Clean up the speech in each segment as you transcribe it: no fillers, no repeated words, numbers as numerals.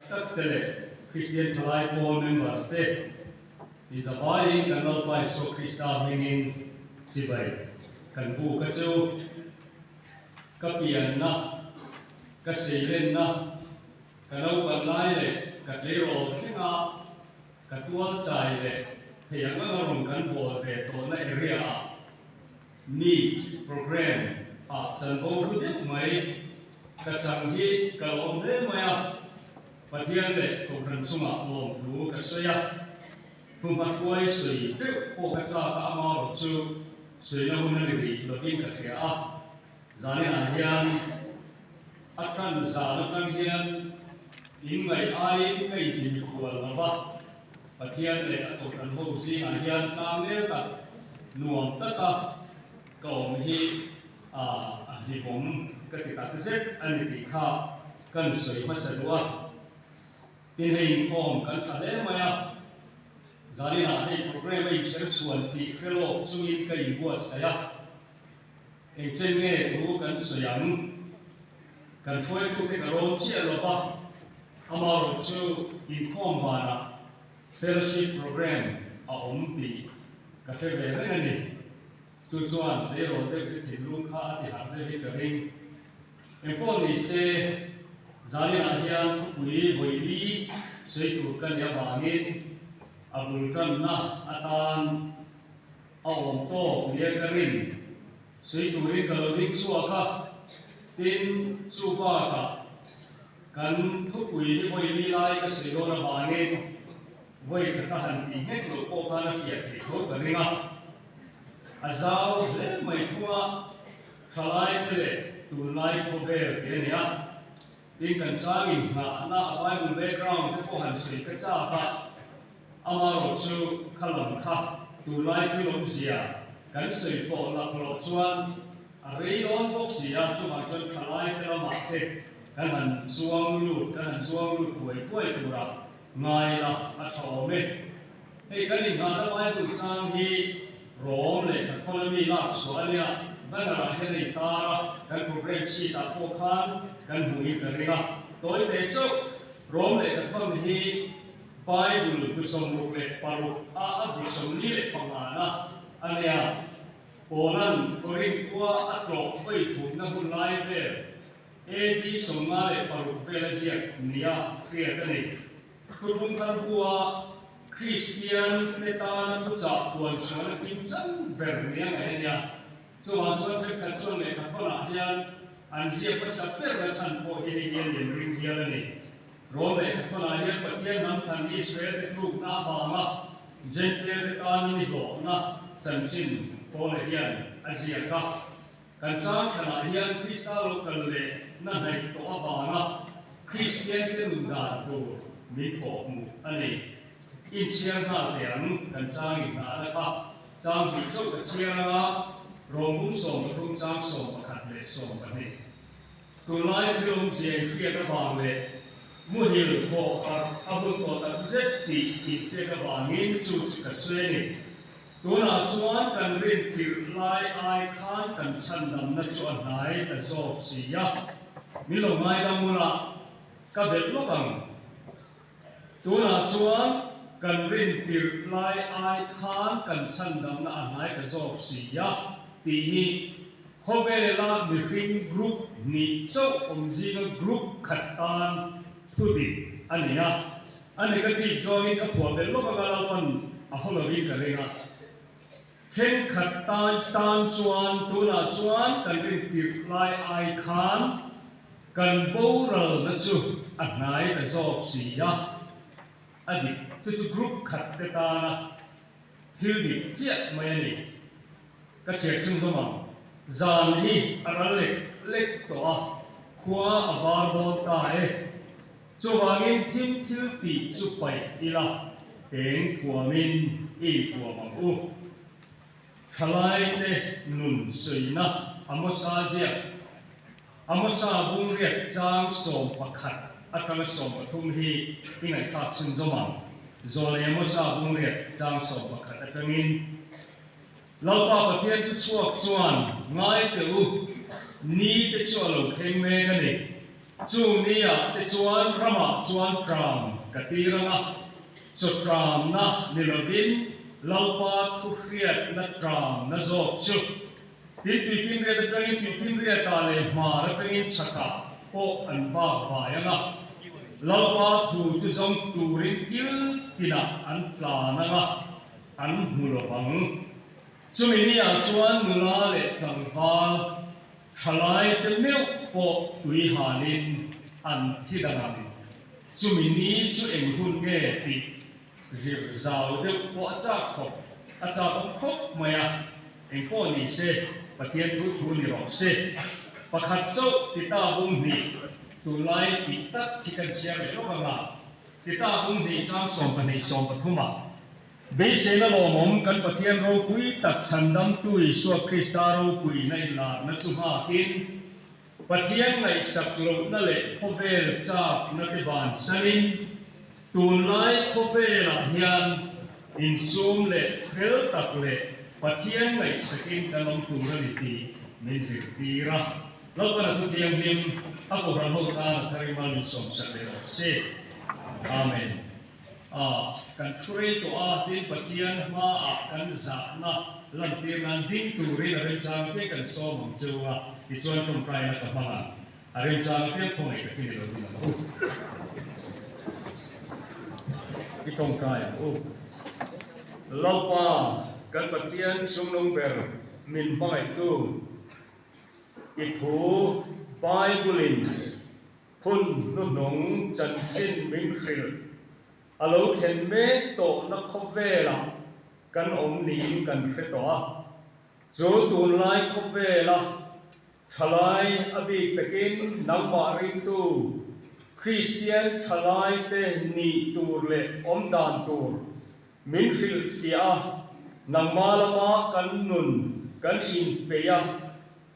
Tak te leh Kristian Thalai Pawl member te inzavaiin kan Lalpa Isua Krista hmingin chibai kan buk a chu. Ka pianna, ka seilenna, ka naupan lai leh ka tleirawl thlenga ka tual chai leh thei ang anga rawn kan bawl ve tawhna area ah Meet program ah chanvo hlu deuh mai ka chang hi ka lawm hle mai a, Pathian leh Kohhran chungah lawmthu ka sawi a, thuhmahruai sawi deuh pawh ka chak a, amaherawh chu sawina hun a ni rih lovin ka hria a, zaninah hian a tan zan atang hian inngaih aiin ka intimikhual lo va. Pathian leh a Kohhran ho zingah hian tlangnel tak nuam taka ka awm hi a hlipawm ka ti tak zet a ni tih kha kan sawi hmasa duh a. Tin hei inkhawm kan tha hle mai a, zaninah hei programme a inchher chhuan tih hre lawk chungin ka inbuatsaih a. Engchen nge thu kan sawi ang? Kan hruaitute ka rawn chiah lo va, amaherawh chu inkhawm vanah fellowship programme a awm tih ka hre ve reng a ni. Chu chuan tleirawl deuh te thinlung kha a ti harh deuh hi ka ring. Engpawh ni se, zaninah hian thupui vawili sawi tur ka nih avangin a bul tanna atan A awm tawk nia ka rin. Sui turin ka lo ding chhuak a, tin chu bakah kan thupui hi vawi li lai ka sawi dawn avangin vawi khat a han tih nghek loh pawh khan a hriat theih tho ka ring a. A zau hle mai thunga thalai te leh tunlai khawvel te a ni a, tin kan changin nghahna a Bible background te pawh han sawi ka chak a. Amaherawh chu kha lam kha tunlai thil awmzia kan sawi pawh laklawh chuan a rei dawn bawk si a, chuvang chuan thalai te lamah te kan han chuang lut, kan han zuang lut thuai thuai tura ngai la a tha awm e. Hei kan inghahna Bible chang hi Rom leh Katholami lak chhuah a nia, banner ah hian a intar a, kan programme sheet ah pawh khan kan hmuhin ka ring a, tawi teh chauh Rom leh Katholami hi Bible bu 66 a a bu 45 na a nia. Paula'n Korinth khua a tlawh vawi thumna hun lai vel AD 56 vel a ziak nia hriat a ni. Thuthlung thar hua Kristian te tana thuchah puan chhuahna kim chang ber nia ngaih a nia. Chuvang chuan thenkhat chuan lehkhathawnah hian an ziak hmasa berna chhan pawh hi hei hian lian ring hial a ni. Rom lehkhathawnah hian Pathian hnam than Israel-te tlukna avanga Gentile-te tana ni hlawhna chanchin Paula hian a ziak a. Kan chang thlanah hian Krista lo kal leh na hnaih tawh avanga Kristiante nun dan tur min kawh hmuh a ni. Inchhiar nghal teh ang, kan chang inhnahna kha chang hnih chauh ka chhiar anga Rom bung 13 chang 11 leh 12. Tunlai thil awmzia inhriat avang leh muhil thawh harh a hun tawh tak zet tih inhriat avangin chu chu ka sawi a ni. Tunah chuan kan rin tirh lai ai khan kan chhandamna chu a hnai ta zawk si a, min lo ngaidam ula ka belh lawk ang. Tunah chuan kan rin tirh lai ai khan kan chhandamna a hnai ta zawk si a tih hi khawvela mihring group hnih chauh awm zinga group khat tan thu dik a ni a. A negative zawngin ka phuah belh lawk anga Lalpan a haw lovin ka ring a. Thenkhat tan tan chuan tunah chuan kan rin tirh lai ai khan Kan boralna chu a hnai ta zawk si a, a dik chu chu group khat te tana thil dik chiah mai a ni. Ka chhiar chung zawm ang, zan hi a ral lek lek tawh a, khua a var dawn ta e. Chuvangin thim thil tih chu paih ila, eng thuamin i intuam ang u. Thalaite nun sawina Amosa ziak. Amosa bungriat chang 11 atanga 13 hi i ngaihthlak chhunzawm ang. Zawlei Amosa bungriat chang 11 atangin, Lalpa Pathian thu chhuak chuan ngai teh u, ni te chu a lo thleng mek a ni. Chung niah te chuan ramah chuan tram ka tir ang a, chaw tramna ni lovin Lalpa thuhriatna tramna zawk chu Tin, tuifinriat atangin tuifinriatah leh hmar atangin chhakah pawh an vak vai ang a, Lalpa thu chu zawng turin kil tinah an tlan ang a, an hmu lo vang. Chumi niah chuan nula leh tlangval thalaite meuh pawh tui halin an thi dang ang. Chumi ni chu eng hun nge tih Zir zau deuh pawh a chak khawp, a chak awm khawp mai a, eng pawh ni se, Pathian thu thu ni rawh se. Pakhat chauh Tita bung hnih tunlai tih tak khi kan chhiar leh lawk ang a, Tita bung hnih chang 12 13 ah, Beiseina lawmawm kan Pathian ropui tak chhandamtu Isua Krista ropuina inlarna chu nghakin, Pathian ngaihsak lohna leh khawvel chakna te bansanin tunlai khawvelah hian insum leh fel tak leh Pathian ngaihsakin kan awm tur a ni tih min zirtir a. Lalpan a thu thianghlim a kohhran ho tan a thar in mal min sawmsak leh rawh se. Amen. A, kan thu rei tawh a, tin Pathian hmaah kan zahna lantir nan ding turin a remchang apiang kan sawm ang cheu a, tichuan tawngtaina ka hmang ang. A remchang apiang khawngaih takin i lo ding ang u. I tawngtai ang u. Lalpa, kan Pathian chungnung ber min hmangaihtu, i thu Bible-in Hun hnuhnung chanchin min hrilh a lo thlen mek tawhna khawvelah kan awm niin kan hre tawh a. Chu tunlai khawvela thalai a bik takin nangmah ringtu Kristian thalaite nih tur leh awm dan tur min hrilhfiah a, nangmah lama kan nun kan inpeih a,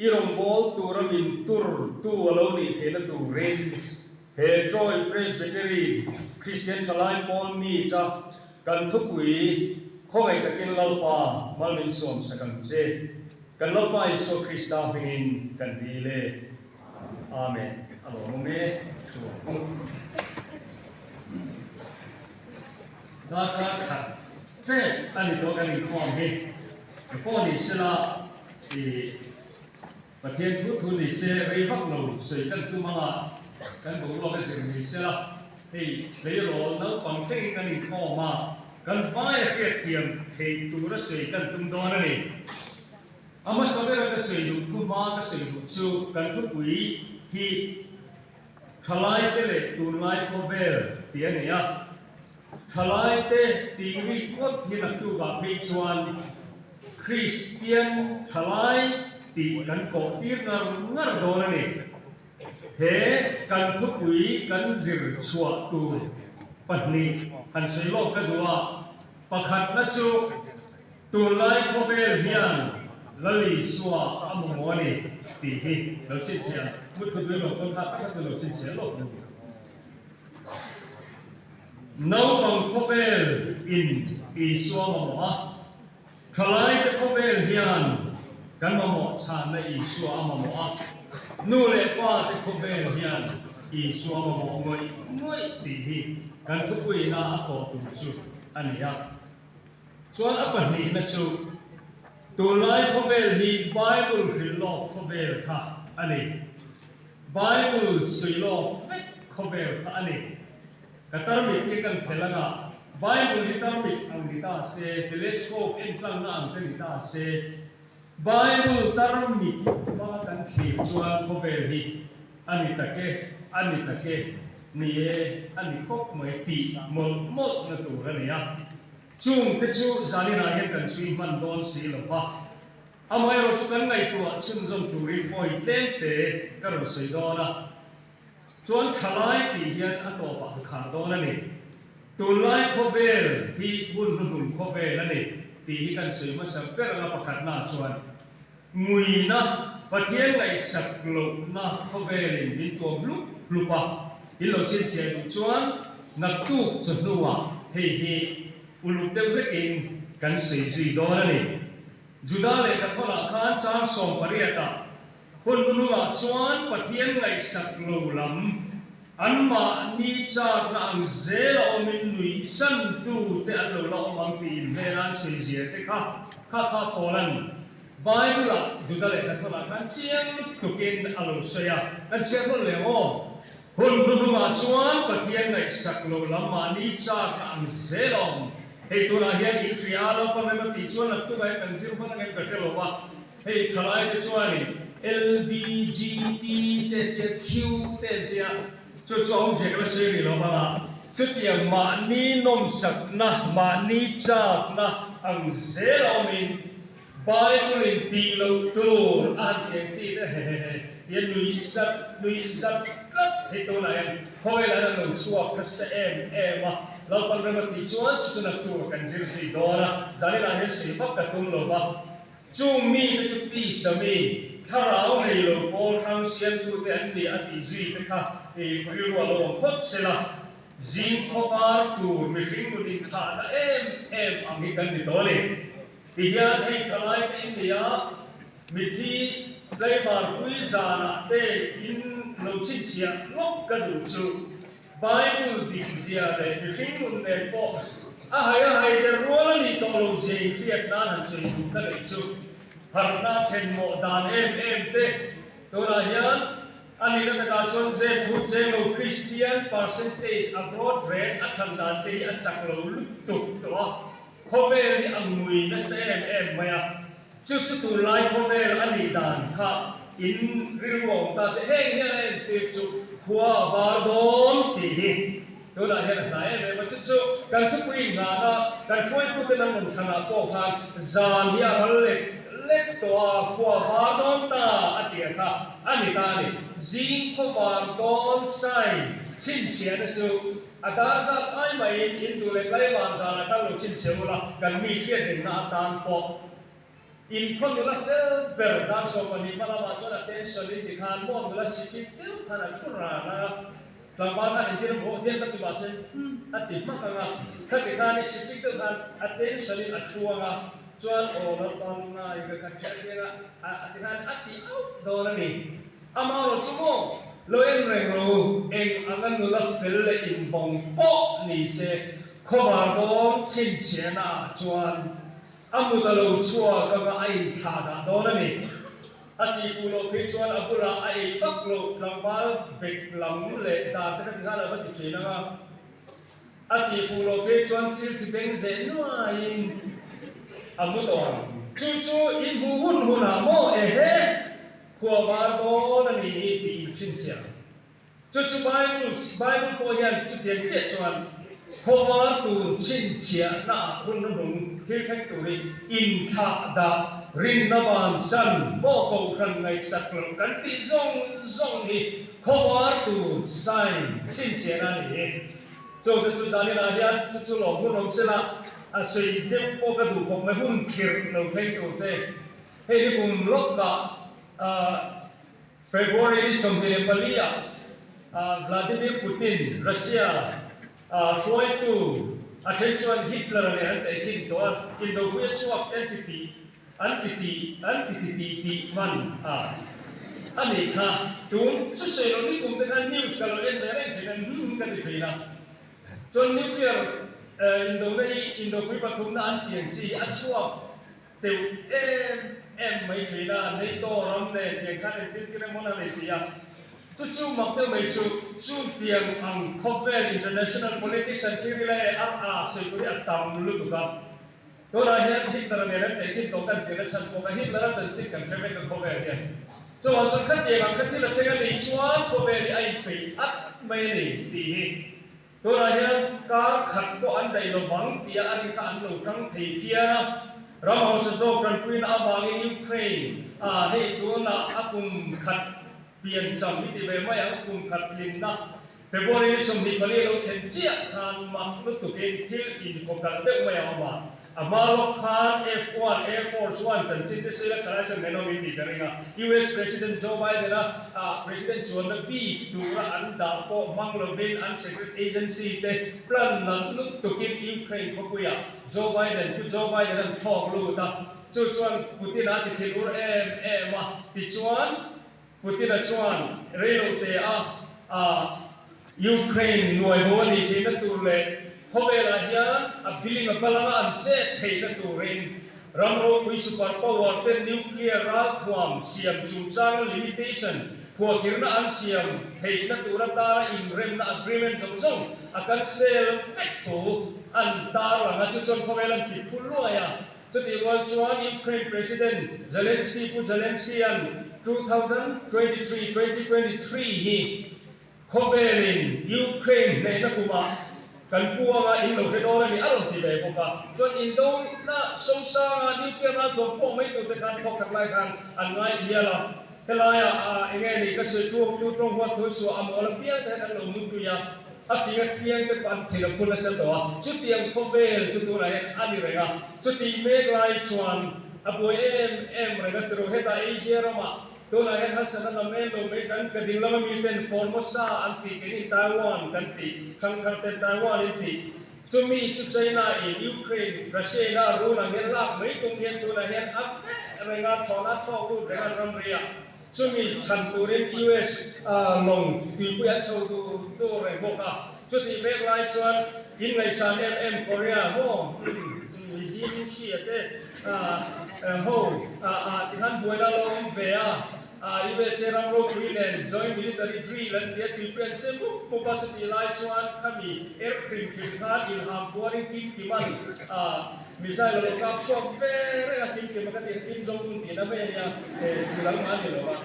I rawngbâwl tura min tur tu a lo nih theihna turin he Troy Presbytery Kristian Thalai Pawl Meet a kan thupui khawngaih takin Lalpa mal min sawmsak ang che. Kan Lalpa Isua Krista hmingin kan dil e. Amen. A lawmawm e. Thu ang u. Darkar khat tlem a ni tawh kan inkhawm hi. Pawh ni sela I Pathian thu thu ni se rei vak lo sawi kan tum anga kan boruak a zir ni sela hei tleirawl naupang thlengin kan inkhawm a, kan vai a hriatthiam theih tura sawi kan tum dawn a ni. A hmasa bera ka sawi duh thu hma ka sawi duh chu kan thupui hi Thalaite leh tunlai khawvel tih a ni a. Thalaite tih rik ngawt hi naktukah phei chuan Kristian thalai tih kan kawh tir ngar ngar dawn a ni. He kan thupui kan zir chhuah tur pahnih han sawi lawk ka duh a, pakhatna chu tunlai khawvel hian Lal Isua a mamawh a ni tih hi lo chhinchhiah mutthut lui lo pawn kha taka chu lo chhinchhiah lawk duh. Naupang khawvel in Isua mamawh a, thalaite khawvel hian kan mamawh chhanna Isua a mamawh a, nu leh pa te khawvel hian Isua mamawh ngawih ngawih tih hi kan thupuina a kawh tur chu a ni a. Chuan a pahnihna chu tunlai khawvel hi Bible hrilh lawk khawvel kha a ni. Bible sui lawk vek khawvel kha a ni. Ka tarmit hi kan phel anga, Bible hi tarmit ang ni ta se, telescope entlangna ang te ni ta se, Bible tarmit hmanga kan thlir chuan khawvel hi a ni tak e, a ni tak e, ni e, a ni khawp mai tih mawlh mawlhna tur a ni a. Chungte chu zaninah hian kan chhui hman dawn si lo va. Amaherawh chu kan ngaihtuah chhunzawm turin point tlemte ka rawn sawi dawn a, chuan thalai tih hian a tawpah ka khar dawn a ni. Tunlai khawvel hi hun hnuhnun khawvel a ni tih hi kan sawi hmasa ber anga pakhatna chuan nguina Pathian ngaihsak lohna khawvelin min tuam hlup hlup a, in lo chhinchhiah duh chuan naktuk chawhnuah hei hi uluk deuh hlekin kan sawi zui dawn a ni. Juda lehkhathawnah khan chang 18 ah. Hun hnuhnungah chuan Pathian ngaihsak lo lam, anmahni châkna ang zela awmin nuihsantute an lo la awm ang tiin hmela an sawi zia te kha kha kha Paula'n Bible-ah Juda lehkhathawnah khan chiang lutukin a lo sawi a, kan chhiar hlawl leh ang aw. Hun hnuhnungah chuan Pathian ngaihsak lo lam mahni châkna ang zela awm. Hei tunah hian in hria a, Lalpa rem a tih chuan naktuk ah hian kan zir hman angem ka hre lo va. Hei thalai te chuanin LBGT te an tia, Q te an tia, chu chu a awmzia ka la sawi rih lo vang a, chutiang mahni nawmsakna, mahni châkna ang zel a awmin Bible in tih loh tur a han tih ang chi te hehehe tia nuih zat nuih zat tlat hei tunah hian khawvelah hian an lo chhuak nasa em em a, Lalpan rem a tih chuan chu chu naktur kan zir zui dawn a, zaninah hian sawi vak ka tum lo va. Chung mite chu tisa mi, thlarau nei lo pawl hrang siamtute an ni a tih zui te kha i rilru a lo awm phawt se la, zing khawvar tur mihring nun inkhahna em em ang hi kan ni tawh a ni. Tihian hei thalai te in ni a, mithi tlaivar pui zanah te in lo chhinchhiah lawk ka duh chu. Bible dik zia leh mihring nun nen pawh a hai a hai der rual a nih tawh lo zia inhriat nan han sawi duh ka neih chu harhna thlen mawh dan em em te tunah hian a nihna takah chuan zep thu cheng lo Kristian percentage a growth rate a than dan te hi a chak lo lutuk tawh a, khawvel hi a ngui nasa em em mai a. Chu chu tunlai khawvel a nih dan kha in rilru a awm ta se, heng hian a entir chu khua a var dawn tih hi tunah hian a hnai em em a, chu chu kan thupui inngahna kan hruaitute lam rawn thlanah pawh khan zan hi a ral lek lek tawh a, khua a var dawn ta a tih ang kha a ni ta a ni. Zing khaw var dawn sign chhinchhiahna chu a dar zat ai maiin in duh leh tlaivan zanah kal lo chhinchhiah ula, kan mi hriatrinna atan pawh In khaw nula fel ber dar 12 hma lamah chuan a tension in ti khan maw nula sikit deuh khan a thu ran a, tlangval khan engtin a hmuh hian ka ti mahse umm a ti hmak ang a, khati khan i sikit deuh khan a tension in a thu ang a, chuan aw Lalpa lunga i ka khat hriat hian a a ti khan a ti auh dawn a ni. Amaherawh chu maw lo en reng ro eng anga nula fel leh invawng pawh ni se khawvar dawn chhinchhiahna ah chuan A mut a lo chhuak anga a inthlah dah dawn a ni. A tih fuh loh phei chuan a bulah a ei vak loh tlangval bek lam leh dan te kha ti khan a va ti thin anga. A tih fuh loh phei chuan chil thi beng zeh nuaiin a mu tawh ang. Chu chu in hmuh hun hunah maw ehe khua var dawn a ni hi tih in hrinchhiah. Chu chu Bible Bible pawh hian chutiang chiah chuan khawvar tur chhinchhiahna ah hun hnuhnung thil thleng turin inthlah dah rinna vansan maw kohhran ngaihsak loh kan tih zawng zawng hi khawvar tur sign chhinchhiahna a ni hi. Chute chu zaninah hian chu chu lawm hun awm sela a sawi deuh pawh ka duh khawp mai hun khirh lo thleng tur te hei hi kum lawkah ah February ni 24 ah Vladimir Putin, Russia hruaitu a then chuan Hitler nen an tehkhin tawh a, indopui a chhuak an ti tih an ti tih an ti ti tih tih hman a a nih kha. Tun chu sawi lo ni kum te khan news ka lo en ve reng thin a, hum ka ti thin a. Chuan nuclear indona hi indopui pathumna an ti ang chi a chhuak Teuh em em mai thin a, NATO ram nen tiang khan engtin tir emaw na nei ti a, chu chu mak deuh mai chu, chu tiang ang khawvel international politics an thil ila e ar a sawi tur hi a tam lutuk a, tunah hian Hitler nen an teh thin tawh kan tir a chhan pawh kha Hitler a chanchin kan hre vek a khawvel hian, chuvang chuan khatiang ang kha thil a thleng a nih chuan khawvel hi a inpeih at mai a ni tih hi. Tunah hian kar khat pawh an daih lo vang tia a rin kha an lo tang thei phian a. Ram hausa zawk tanpuina avangin Ukraine ah hei tunah a kum khat pian cham i ti ve mai ang, kum khat tlinna February ni 24 a lo thlen chiah khan mak lutukin thil inkawkalh deuh mai a awm a. A hma lawk khan F-one, Air Force One, chanchin te sila khalai chuan men awmin tih ka ring a. US President Joe Biden-a President chuanna bik tura an dah pawh hmang lovin an secret agency te plan nalh lutukin Ukraine khawpuiah Joe Biden, Pu Joe Biden an thlawk lut a. Chu chuan Putin-a ti thinur em em a. Tichuan. Putin-a chuan reilote a a Ukraine nuai bo a nih theihna tur leh khawvelah hian a biling a balanga an chet theihna turin ram ropui super power ten nuclear ralthuam siam chungchanga limitation khuahkhirhna an siam theihna tur atana inremna agreement zawng zawng a cancel vek thu an tarlang a, chu chuan khawvel an ti phul luai a. Chutih rual chuan Ukraine President Zelensky Pu Zelensky-a'n 2023, 2023 hi khawvelin Ukraine hnehna kumah kan puanga in lo hre dawn a ni a rawn ti ve bawk a. Chuan indona sosanga nuclear ralthuam pawh mai turte khan thawk khat lai khan an ngai hial a. Helaiah eng nge ni ka sawi tu tu tawng huat thu suah a mawl apiang te hian an lo mutui a. A fing apiang te pawh an thil a phun nasa tawh a, chutiang khawvel chu tunah hian a ni reng a, chutih mek lai chuan a buai em em reng a tiro hetah Asia ramah tunah hian harsatna lam em lo mai kan ka ding lama miten Formosa an tih keini Taiwan kan tih thangthar ten Taiwan in tih chumi chu China in Ukraine Russia in a run ang hian lak mai tum hian tunah hian a veh reng a thlawhna a thlawk lut reng a ramri ah. Chumi chhan turin US lawng tuipui an chho tur tur reng bawk a. Chutih mek lai chuan in ngaihsan em em Korea maw Jin Xia te ho tikhan buaina lo awm ve a, USA ram ropui nen joint military drill an ti a, tuipui an che mup mup a. Chutih lai chuan khami er hrim hrim khan inham puarin Kim Kiman Missile a lo kap chhuak ve reng a, Kim Kim a ka tih Kim Jong Un tihna mai a nia, he thu lam a ni lo va.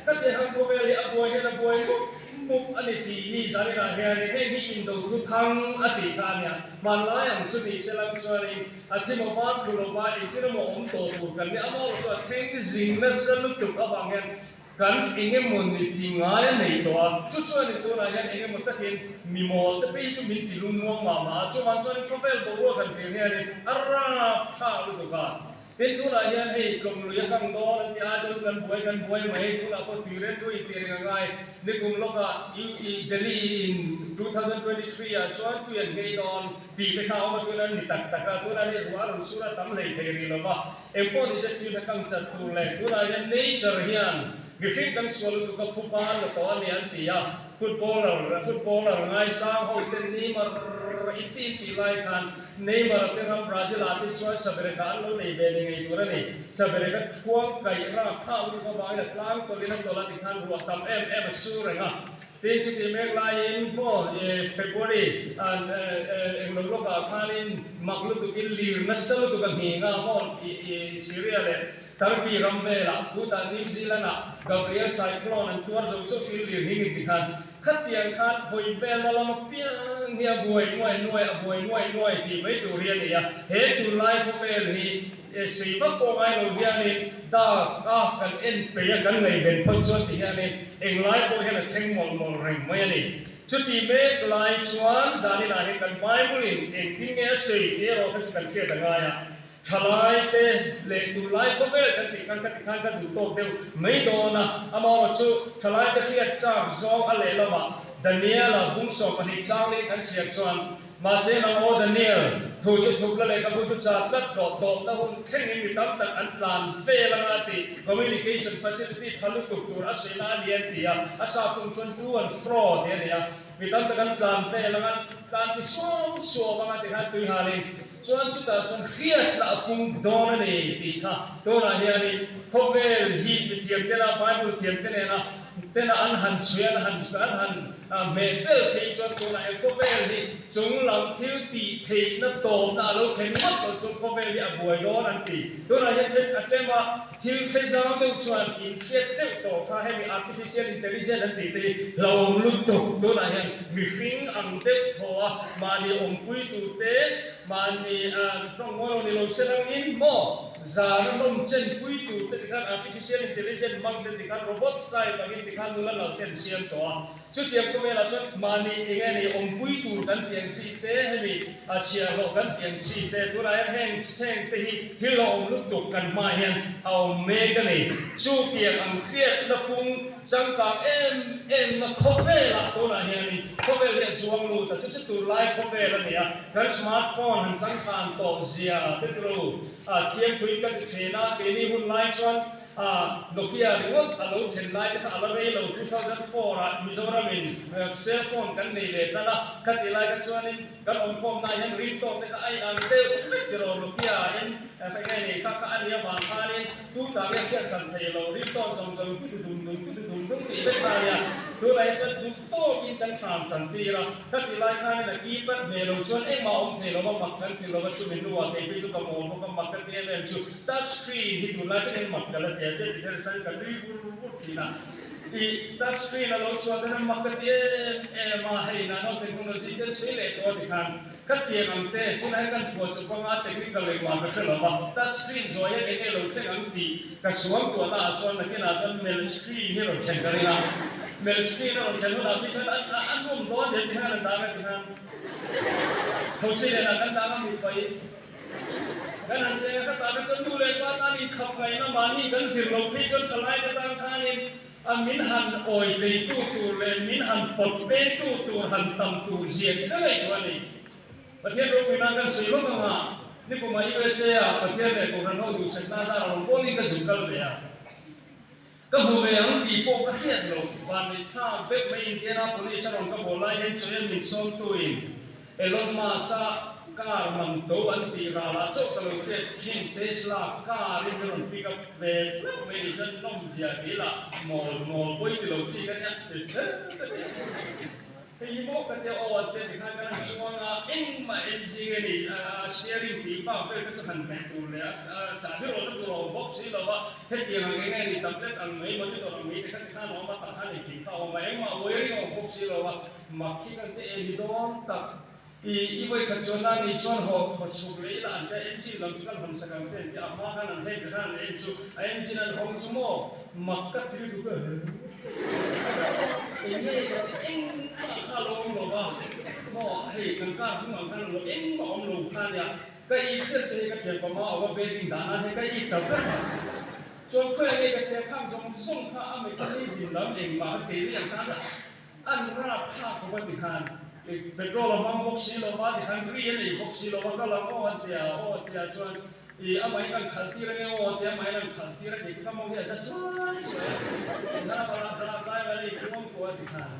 Ka tih ang khawvel hi a buai hian a buai mup mup a ni tih hi zaninah hianin heng hi indo thu thang a tih kha a nia. Hmanlai ang chu tih se lam chuanin a thi maw van thu lova engtin emaw awm tawh tur kan nia, amah erawh chu a thleng zing nasa lutuk avang hian Kan engemaw ni ti ngai a nei tawh a, chu chuan in tunah hian engemaw takin mi mawl te phei chu min ti lungmuang mah mah a, chuvang chuan khawvel boruak han thlir hianin a rap thlak lutuk a. Tin, tunah hian hei tlawmlui a kang dawn an ti a, chuan kan buai kan buai mai, tunah pawh tui reng tui tih reng a ngai. Nikum lawkah UE Delhi in 2023 ah chuan tui an nghei dawn tih te kha a awm a, tunah ni tak tak a, tunah hei ruah a rawn sur a tam hlei thei rih lo va. Engpawh ni se tui hna kang chat tur leh tunah hian nature hian mihring kan sual lutuk a phupa an la tawh a ni an ti a, footballer footballer ngaisang ho ten Neymar i ti tih lai khan Neymar te ram Brazil ah te chuan sabereka an lo nei ve ni ngei tur a ni. Sabereka thuang kaih rak thah lutuk avangin a tlang tawlhin a tawlh a ti khan ruah tam em em a sur reng a. Tin, chutih mek laiin maw February englo lawkah khanin mak lutukin lir nasa lutuk a nghing a maw Syria leh Turkey ram velah chutah New Zealand-ah Gabriel Cyclone an tuar zo zo thil lir nghing inti khan khatiang khan hawi velna lama piang hi a buai nuai nuai a buai nuai nuai tih mai tur hi a ni a, he tunlai khawvel hi Sei vak pawh ngai lo hianin dark a kan en peih a kan ngaihven phawt chuan ti hianin englai pawh hian a thleng mawlh mawlh reng mai a ni. Chuti mek lai chuan zaninah hian kan Bible in engtin nge a sei tih erawh kha chu kan hriat a ngai a. Thalai te leh tunlai khawvel kan tih khan khati khan ka duh tawk deuh mai dawn a, amaherawh chu thalai te hriat chak zawng a lehlamah Daniela bung 12 chang leh kan chhiar chuan Mahse nang aw Daniel, thu chu thupla leh ka bu chu chat tlat rawh, tawpna hun thlengin mi tam tak an tlan vel anga a ti. Communication facility tha lutuk tur a sawi na a ni an ti a, a sa pung chuan to and fro tih a ni a. Mi tam tak an tlan vel anga tlan ti suam suam anga ti khan tui nghalin chuan chutah chuan hriatna a pung dawn a ni tih kha tunah hianin khawvel hi mithiam tena Bible thiam te nena tena an han chhui an han an han Hmeh ber phei chuan tunah he khawvel hi chung lam thil tih theihna tawpna a lo thlen ngawt loh chuan khawvel hi a buai dawn an ti. Tunah hian then a tema thil hre zau deuh chuan inhriat deuh tawh kha hemi artificial intelligence an tih te hi hlauhawm lutuk. Tunah hian mihring ang deuh thaw a mahni awmpui tur te mahni tawng ngawi lo ni lo se langin maw zana nawm chenpui tur te tikhan artificial intelligence hmang te tikhan robot type angin tikhan nula nal te an siam tawh a. Chutiang khawvelah chuan mahni eng nge ni awmpui tur kan tih ang chi te, hemi a chhiahhlawh kan tih ang chi te, tunah hian heng heng te hi thil a awm lutuk kan hmaah hian a awm mek a ni. Chutiang ang hriatna pung changkang em em na khawvelah tunah hianin khawvel hi a zuang lut a, chu chu tunlai khawvel a ni a, kan smartphone han changkan tawh zia te turu a thiangthui ka ti thin a, keini hun lai chuan. Nokia ringawt a lo thlen lai te kha a la rei lo, 2004 ah Mizoramin cell phone kan nei ve tan a, khatih lai kha chuanin kan awmkhawmna ah hian ringtawk te kha a inang deuh vek tiraw Nokia in eng nge nei kha kha a nia vang khanin tu ta nge hriatsan thei lo ringtawk zawng zawng tu tu dum dum tu tu dum dum tih vek kha a nia, tunah hi chuan duh tawkin kan hram chan tir a. Ka ti lai khanin a keypad hmeh lo chuan engmah a awm thei lo va, mak kan ti lo va, chumi hnuah kei phei chu ka mawl bawk a, mak ka ti em em chu touch screen hi tunlai thlengin mak ka la ti a, tia ti kher chuan ka nui vur vur thin a. I touch screen a lo chhuah dawn a, mak ka ti em em a, hei nano technology te an sawi leh tawh a ti khan ka tiang ang te, tunah hian kan phuah chuk anga technical engmah ka hre lo va, touch screen zawi hian enge lo thleng ang tih Ka suam tuahna ah chuan nakinah chuan mel screen hi rawn thlen ka ring a, mel screen a rawn thlen hunah phei chuan a nawm dawn hle ti hian an dang a ti khan Thosi lianah kan dang a mit paih kan han teng a, ka tah te chuan nu leh pa tan inkhap ngaihna mahni kan zir loh phei chuan thalai te tan khanin a min han awi theitu tur leh min han pawt pengtu tur han tam tur zia khi ka ngaihtuah a ni. Pathian ropui nan kan sawi vak ang a, nikumah USA ah Pathian leh Kohhran ho duhsakna zar a rawn pawlin ka zuk kal ve a. Ka hmu ve ang tih pawh ka hriat loh, vanneih thlak vek mai Indianapolis a rawn ka bawl lai hian chawian min sawmtuin Elon Musk-a car man to an tih ralah chauh ka lo hriat thin Tesla car in min rawn pick up ve hlauh mai ni chuan nawmzia kei lah mawl mawl pawi ti lo chi ka nia ti kher ka ti a. Hei hi maw ka tia aw an tia tikhan kan han chuang a, engmah en zing a ni, a steering tih bak vel kha chu han hmeh tur leh a chahbi rawlna tur a awm bawk si lo va, hetiang ang eng nge ni tablet ang mai monitor ang mai te kha tikhan a awm a, tah khan engkim kha a awm a, engmah wiring a awm bawk si lo va, mak hi kan ti eng ni dawn tak. I i vawikhat chuan a ni chuan haw khaw chhuk leh ila an tia engine lam chu kan hawn sak ang che an tia, a hma khan an heng te khan an en chu a engine an hawng chu maw mak ka ti lutuk a eng nge ka ti engmah kha lo awm lo va maw hei kan car hnung ang khan lo engmah awm lo kha nia ka i hriat che hei ka thian pama a va bedding dah nan hei ka i ta ber a chuan khawiah nge ka thian khang zawng zawng kha a mechanism lam engmah kha kei riang khan An rap thlak khawp a ti khan petrol a hmang bawk si lo va ti khan ri a nei bawk si lo va ka lang aw an ti a aw a ti a chuan ih amah in an khalh tir ange aw a ti a amah in an khalh tir a kei chu ka mawng hi a za chuai chuai a ti khan amah lah drive driver a inchhuang kuah a ti khan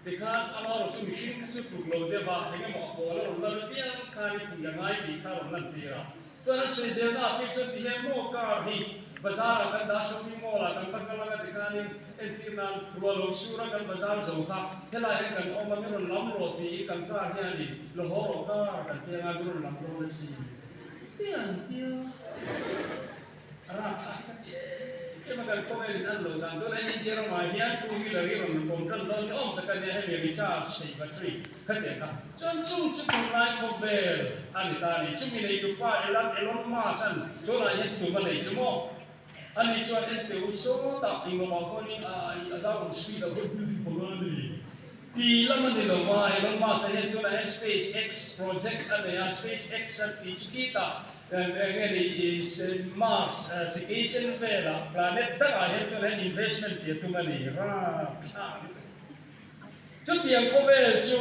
ti khan amah erawh chu mihring kha chu tluk lo deuh a eng emaw a pawl a rawn lan apiang khan i pui a ngai tih kha a rawn lan tir a. Chuan an sawi zelna ah phei chuan ti hian maw car hi bazar ah kan dah shopping mall ah kan va kal anga tikhanin entir nan ruah lo sur a kan bazar zo kha helai hian kan awm a min rawn lam rawh tiin kan car hianin lo haw rawh car kan ti anga min rawn lam dawn a si ti an tia a rapthlak hi ka ti em em a kan khawvel in an lo dan tunah India ramah hian two wheeler hi rawn kawm tan dawn ni awm tak a nia hemi recharge theih battery Khatiang kha chuan chung chu tunlai khawvel a ni ta a ni. Chumi neitu pa Elon Elon Musk-a'n tunah hian tum a nei chu maw? Ani chuan en teh u sawtah engmawmah pawhin a a zau ang speed a vawi hnih panga a ni ti lam a ni lo va. Elon Musk-a hian tunah hian Space X project a nei a, Space X a tih chu khitah eng nge ni Mars sikei sen velah planet dangah hian tunah hian investment tih a tum a ni. Rapthlak lutuk. Chutiang khawvel chu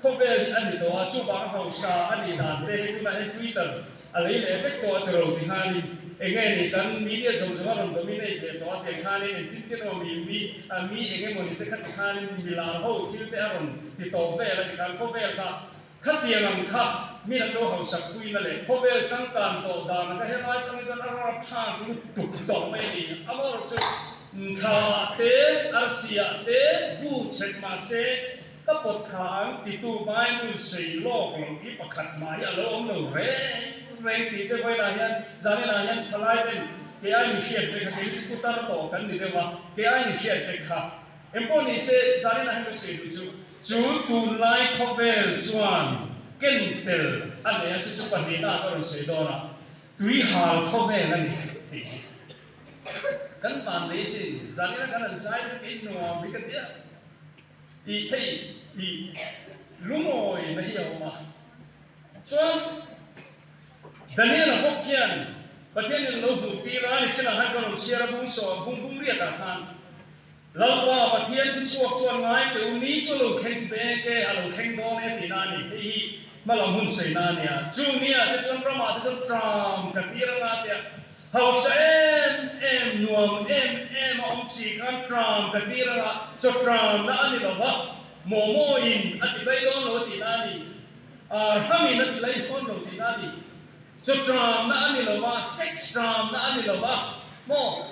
khawvel hi a ni tawh a, chuvang hausa a nih dan te hi tunah hian Twitter a lei leh vek tawh a ti ro ti khanin eng nge ni kan media zawng zawng a rawn dominate leh tawh a tiang khanin engtin te emaw mi mi a mi eng emaw ni te kha ti khanin milar ho thil te a rawn ti tawh vel a ti khan khawvel kha khatiang ang kha mi an lo hausak puina leh khawvel changkan tawh dan kha helai tangin chuan a rapthlak lutuk tawh mai a ni. Amaherawhchu Thla te, arsia te bu chhek mah se ka pawt thla ang titu Bible sawi lawk lo hi pakhat mah hi a lo awm lo reng reng tih te vawiinah hian zaninah hian thalai ten kei ai mi hriat ve kha kei chu putar tawh kan ni deuh a, kei ai mi hriat ve kha engpawh ni se zaninah hian ka sawi duh chu chu tunlai khawvel chuan ken tel a nei a chu chu pahnihna ah ka rawn sawi dawn a tui hal khawvel a ni tih hi. Kan van lei sin, zan ina kan han zai vek in nuam hi ka ti a, tih hei tih lungawi na hi a awm a. Chuan Daniel-a bawk hian Pathian in lo hmuh tir a, ni chinah khan ka rawn chhiar a bung sawm bung bung riat ah khan Lalpa Pathian thu chhuak chuan ngai teh u, ni chu a lo thleng vek e, a lo thleng dawn e tihna a ni. Hei hi hmalam hun sawi na a nia. Chu nia te chuan ramah te chuan tram ka tir anga tia. Hausa em em, nuam em em a awm si khan tram ka tir a lah, chaw tram na a ni lo va, momo in a ti bai dawn lo a tihna a ni, arham in a ti lai dawn lo tihna a ni, chaw tram na a ni lo va, sex tram na a ni lo va, maw?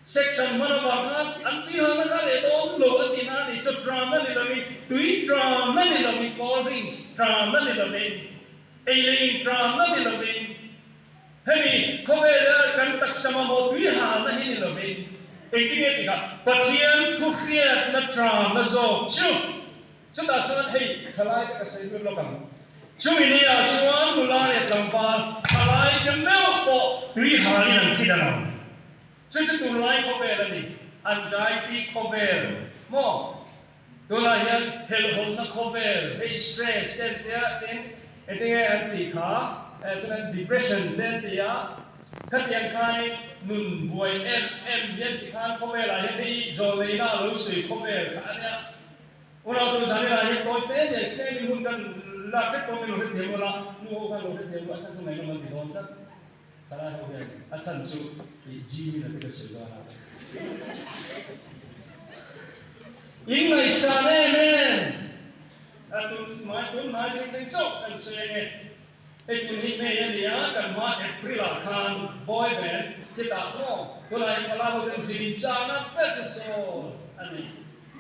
Sex an hman avang khan an tui hang nasa leh dawn lo a tihna a ni, chaw tram na ni lovin, tui tram na ni lovin, cold drinks tram na ni lovin, ei leh in tram na ni lovin, Hemi khawvela kan taksa mamawh tui halna hi ni lovin, engtin nge tikah Pathian thuhriatna tramna zawk chu chutah chuan hei thalai te ka sawi lut lawk ang. Chumi ni ah chuan nula leh tlangval thalai te meuh pawh tui halin an thi dan ang. Chu chu tunlai khawvel a ni, anxiety khawvel maw? Tunah hian helhhawlhna khawvel, hei stress te an tia, tin engtinge an tih kha, tunah depression te an ti a, khatiang khanin nun buai em em hian tikhan khawvelah hian hei zawlneihna a lo sawi khawvel kha a nia. Unau tu Zanila hian tawi te leh tlemin hun kan lak hrep pawh min lo hrethiam ula, nu ho khan lo hrethiam ula, a chhan chu ngaihnawm an ti dawn tlat. Thalai ho hian a chhan chu tih Jimin a te ka sawi dawn a. In ngaihsan em em a tun hmai tun hnai thing thing chauh kan sawi ange. Hei tun hi May a nia kan hma April ah khan boy band khitah maw tunah hian thalai ho ten zin chahna ber chu sawn a ni.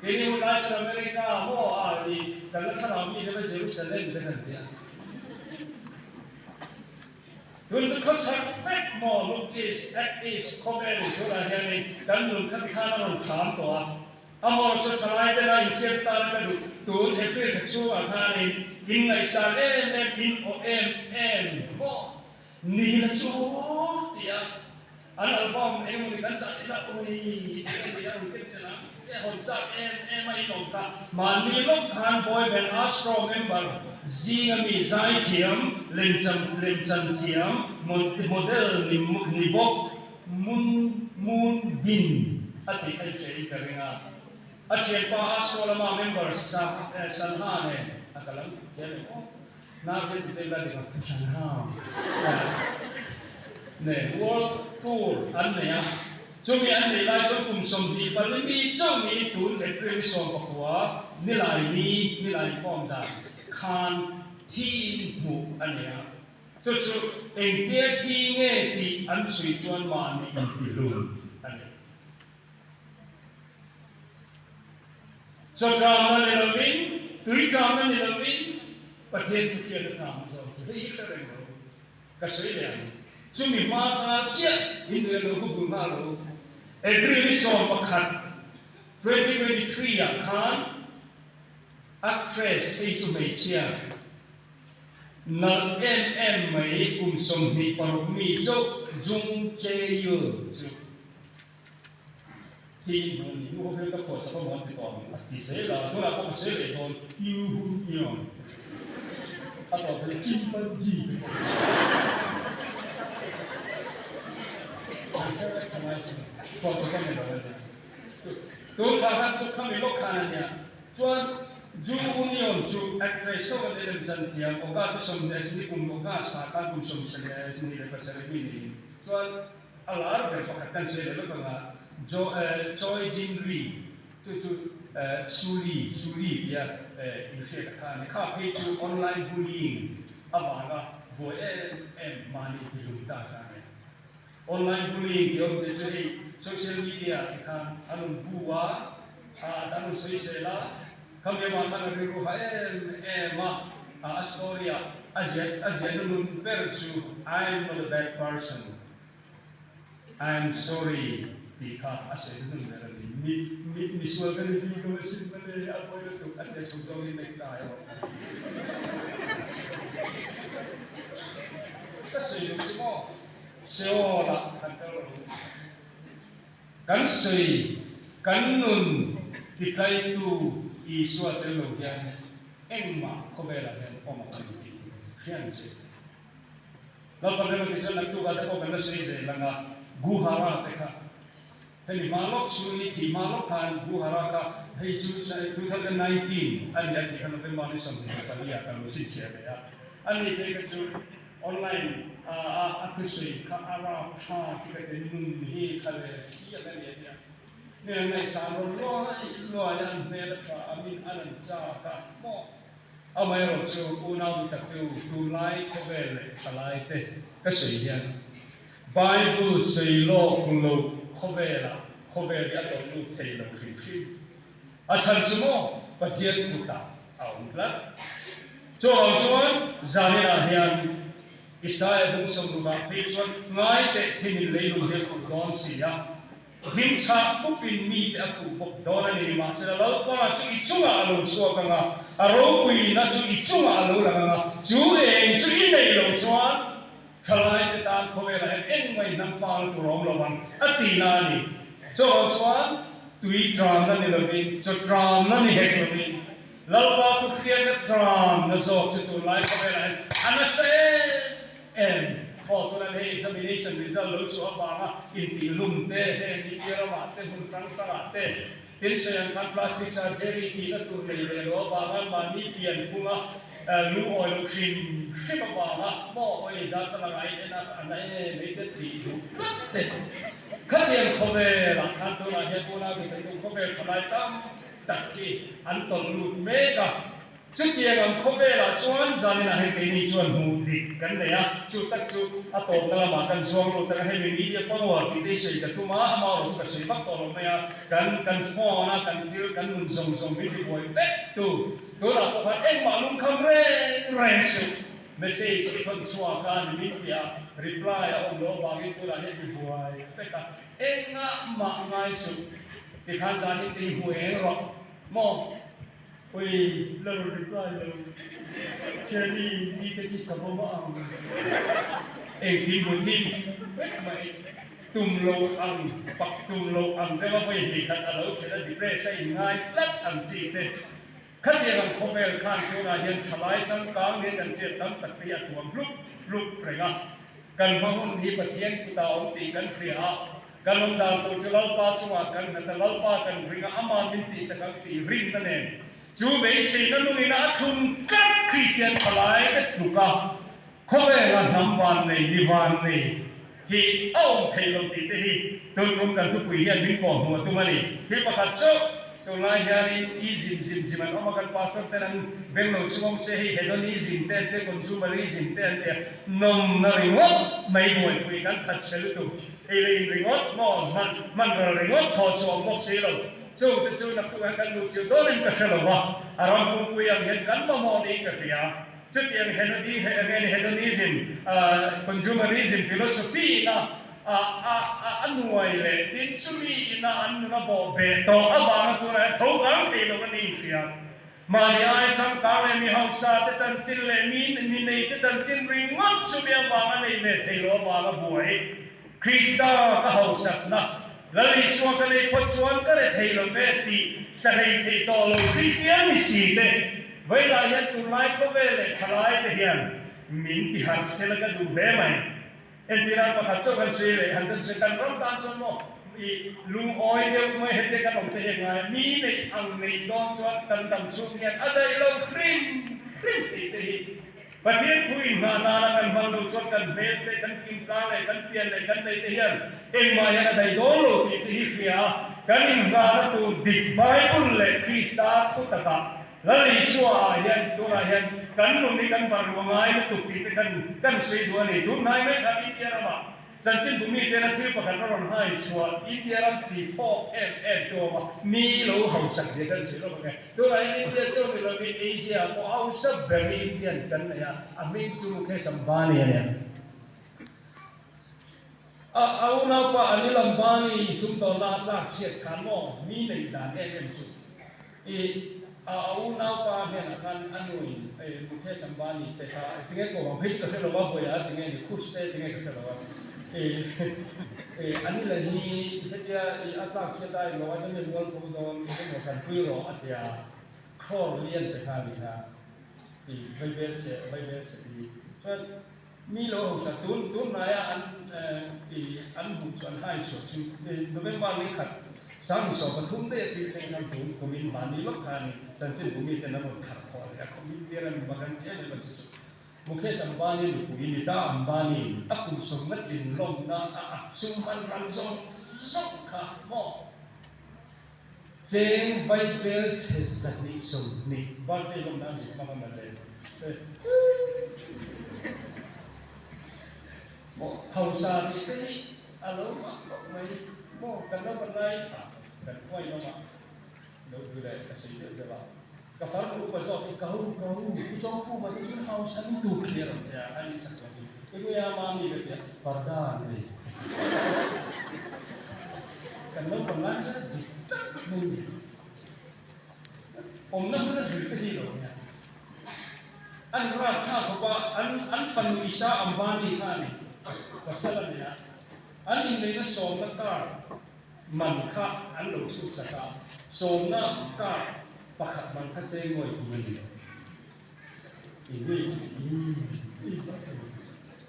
Keini hun lai chuan America maw a i kan la thlarau mi te Jerusalem te kan ti a. Tun chu khawsak vek maw Look East, Act East khawvel tunah hianin kan nun kha tikhan a rawn hram tawh a. Amawr chu thalai tena inhriat tana ka duh tun April thla chhungah khanin in ngaihsan em em, in awh em em maw ni la chu ti a an album engemaw ni kan chah thin a ui ti a ni a rawn ken zel ang e hawn chak em em a in awm kha mahni lawk khan boy band Astro member zinga mi zaithiam lemchan lemchan thiam model ni ni bawk Moon Moon Bin a tih kha i hria in ka ring a a thianpa Astro lama member Sa Sanha nen a ka lam thiam em aw. Naute ti te la dik ang hran ha ne World Tour an nei a, chumi an neih lai chuan kum 24 mi chauh niin tun April ni 19 nilai ni nilai inkhawm dan khan thiin hmuh a nei a, chu chu engtia thi nge tih an chhui chuan mahni intihlum a ni. Chaw tlamna ni lovin, tui tlamna ni lovin, Pathian thu hriat a tlam zawk chu hei hi hre reng lo. Ka sawi leh ang. Chumi hma kha chiah in nuih lo hu bul nghal lo. April ni 11, 2023 ah khan actress hei chu hmeichhia nalh em em mai kum 26 mi chauh Jung Chae-yul chu Tin hmun ni nu ho hian ka phuah chak a maw an ti tawh ang a ti zel a, tunah pawh ka sawi leh dawn Tiu Hun Ion a tawp hi chimpanzee te pawh an hre vek tho mai sin phuah chak a ni lo a nia. Tun thla khan chu khami lawk khan a nia chuan Ju Union chu actress ho an elem chan thiam August ni 20 kum August thla khan kum 27 mi niin chuan A lar ber pakhat kan sawi leh lawk anga Jo Choi Jin Ri chu chu Suli Suli tia inhriat a kha a ni. Kha phei chu online bullying avanga buai em em mahni tilum ta kha a ni. Online bullying tih awmzia chu hei social media ah te khan an rawn bu a, an rawn sawisel a, khami avang khan a rilru ha em em a, a story ah a ziah a ziahna nun ber chu I am not a bad person. I am sorry tih kha a sawi hnun ber a ni. Mi, mi, misual ka ni bik lo asin mawle, a pawi lutuk a tia chhuk zawngin nek ta erawh. Ka sawi duh chu maw? Seoul ah kan kal rawh u. Kan sawi, kan nun titlaitu Isua tel lo hian engmah khawvelah hian awm a kan tih hriat che. Lalpa rem a ti chuan naktuk ah te pawh kan la sawi zel ang a, Guhara te kha hemi hma lawk chu ni tih hma lawk khan Guhara kha hei chu 2019 a ni a tih kha November ni 24 ah kan lo chhinchhiah ve a, ani phei kha chu. Online a a thusawi kha a rapthlak hi ka ti nun hi kha le thiam a ni a tia. Hmel ngaihsan rawn luai luai a an hmel a tha a min an an chak a maw? Amaherawhchu unau mi tak chu tunlai khawvel leh thalai te ka sawi hian Bible sawi lawk loh khawvelah khawvel hi a tawlh lut thei lo hrim hrim. A chhan chu maw Pathian kutah a awm tlat. Chuvang chuan zaninah hian Isaiah bung 60ah phei chuan ngai teh thimin leilung hi a khuh dawn si a. Hlimchhah pupin mite a khuh bawk dawn a ni. Mahsela Lalpa chu i chungah a lo chhuak ang a, a ropuina chu i chungah a lo lang ang a, chu eng chu i neih loh chuan thalaite tan khawvelah hian engmah i hnam fal tur a awm lo ang, a ti na a ni. Chuvang chuan tui tramna ni lovin, chaw tramna ni hek lovin, Lalpa thu hriatna tramna zawk chu tunlai khawvelah hian a nasa em em. Aw, tunah hei examination result lo chhuah avanga intih lum te, heng India ramah te, hmun hrang hrangah te, tin sawi ang khan plastic surgery tihna tur nei ve lo avanga mahni pian phunga lungawi loh hrim hrim avanga maw awi darthlalang ah in en a a na em em te thih duh tlat te. Khatiang khawvelah khan tunah hian unau te kan duh khawvel thalai tam tak hi an tawlh lut mek a. Chutiang ang khawvelah chuan zaninah hei keini chuan hmuh dik kan nei a, chu tak chu a tawpna lamah kan zuang lut ang a, hei media power tih te hi sawi ka tum a, amah erawh chu ka sawi vak tawh lo mai a, kan kan phone a kan thil kan nun zawng zawng min ti buai vek tu, tunah pawh khan engmah lungkham reng reng suh, message i thawn chhuak a ni min tih a, reply a awm loh avangin tunah hian ti buai vek a, engah mah ngai suh, tikhan zanin te hi hmu eng rawh maw? Oi, la rawn reply lo. Cherry, ni te khi savawm a ang. Engtin bu thin vek mai. Tum lo ang, pak tum lo ang deuh a vawi hnih khat a lo khelh a depress a inngai tlat ang chi te. Khatiang ang khawvel khan tunah hian thalai changkang nia kan hriat tam tak te hi a tuam hlup hlup reng a. Kan hma hun hi Pathian kutah awm tih kan hria a. Kan awm dan tur chu Lalpa chungah kan nghat a, Lalpa kan ring a, Ama min tihsak ang tih rinna nen chu beiseina nungin a thlun tlat Kristian thalai te tluk a, khawvela hnam vannei, mi vannei hi a awm theih lo tih te hi tun tum kan thupui hian min kawhhmuh a tum a ni. Thil pakhat chu tunlai hianin i zim zim zim an awm a, kan pastor ten an beng lo chhung awm se hei hedonism te an tia, consumerism te an tia, nawmna ringawt mai buaipui kan that che lutuk. Ei leh in ringawt maw hman hman ral ringawt thaw chu awm bawk si lo. Chungte chu naktuk hian kan luh chilh dawnin ka hre lo va, a ram pumpuiah ang hian kan mamawh niin ka hria. Chutiang henodi nge ni hedonism, consumerism philosophy ina a a a a nuai leh tin chumi ina an nun a bawh beh tawh avanga tunah hian tho kang thei lo a ni inhria. Mahni ai changkang leh mi hausa te chanchin leh mi mi nei te chanchin ringawt chumi avanga nei ve thei lo avanga buai Krista ka hausakna Lal Isua ka nei phawt chuan ka re thei lo ve tih sa hlei thei tawh lo Kristian mi si te vawilah hian tunlai khawvel leh thalai te hian min ti harh sela ka duh hle mai. Entirah pakhat chauh kan sawi leh han kan sawi kan ram tan chuan maw i lungawi deuh mai hete kan awm te hian ngai a, mi neih ang neih dawn chuan kan dam chhung hian a daih lo hrim hrim tih te hi Pathian thu inghah nana kan hman loh chuan kan hmel te kan kimtlang leh kan pian leh kan neih te hian engmah hian a daih dawn lo tih te hi hria a, kan inghahna tur dik Bible leh Krista thu takah Lal Isua ah hian tunah hian kan nun hi kan barh luh ngai lutuk tih te khan kan sawi duh a ni. Tun hnai mai khan India ramah chanchinbu mite na thil pakhat a rawn hai chhuah India ram ti phawk em em tu awm a, mi lo hausak zia kan sawi lawk ang e. Tunah hian India chu ni lovin Asia ah pawh hausa ber hi Indian kan nei a, a hming chu Mukesh Ambani a nia. A a unaupa Anil Ambani sumdawnna a tlak chhiat khan maw mi neih dan em em chu i a a unaupa hnenah khan a nuin e Mukesh Ambani te kha tinge ko vang phei chu ka hre lo a vawiah a tinge ni khush te tinge ka hre lo a i i Anil a hi hetia i a tlak chhiat a ilo a chuan mi mualpho dawn emaw kan pui rawh a tia crore lian te kha a ni kha i vaibel se vaibel se ti chuan Mi lo hausa tun tun hnaia an i an hmuh chu an hai chhuah chu November ni khat 2023 daih a thil thleng khan tun kumin mahni lawk kha a ni chanchinbu miten an rawn thar khawh leh a khawmin bial a ni mak an ti em em a chu chu. Mukesh Ambani nupui Nita Ambani a kum sawmna tlin lawmna a a sum hman ram zawng zawng kha maw? Cheng vai bel chhe 220 birthday lawmna an zuk hmang a mawle. Maw hausa tih te hi a lo mah khawp mai maw kan lo ban lai a kan khuai lawm a lo ti leh ka sawi deuh deuh a ka farnu upa zawk hi ka hu ka hu i chawngpu mah hi chuan hausa ni tur khi a rawn ti a a ni sak lo hi i nge a mami ka ti a parda nei kan lo ban lai chuan dik tak mai ni awmna hmun a zir te hi lo nia. An rat kha khawp a, an an fanu Isha Ambani kha a ni, pasal a ni a. An inneihna sawmna card man kha an lo chhut sak a, sawmna card pakhat man kha cheng ngawi thung a ni. Inneih chu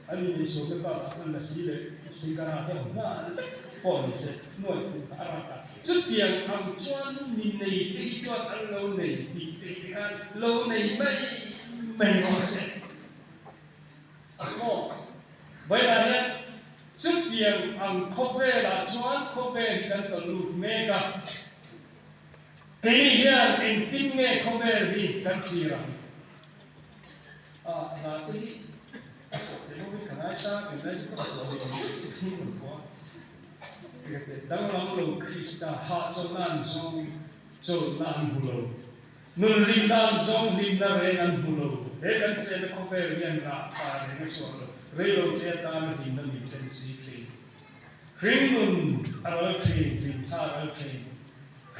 an inneih sawmna card ah khan lasi leh singara te awm nghal vek pawh ni se, nuai thung kha a rat a. Chutiang ang chuan mi nei te hi chuan an lo nei tih te hi khan lo nei mai mai rawh se. Maw? Vawiinah hian chutiang ang khawvelah chuan khawvel hi kan tawlh lut mek a. Keini hian engtin nge khawvel hi kan thlir ang? A hna te hi a pawh thei bawk in ka ngaisang em lai chu ka pawh leh ang tih thlung kan pawh a. Danglam lo Krista hahchawlhna an zawng, chawlhna an hmu lo. Nun hlimna an zawng, hlimna reng an hmu lo. He kan chenna khawvel hian rah tha reng a chhuah lo. Reilo te atana hlimna min thlen si thin. Hring nun a ral thin, hlim thla a ral thin.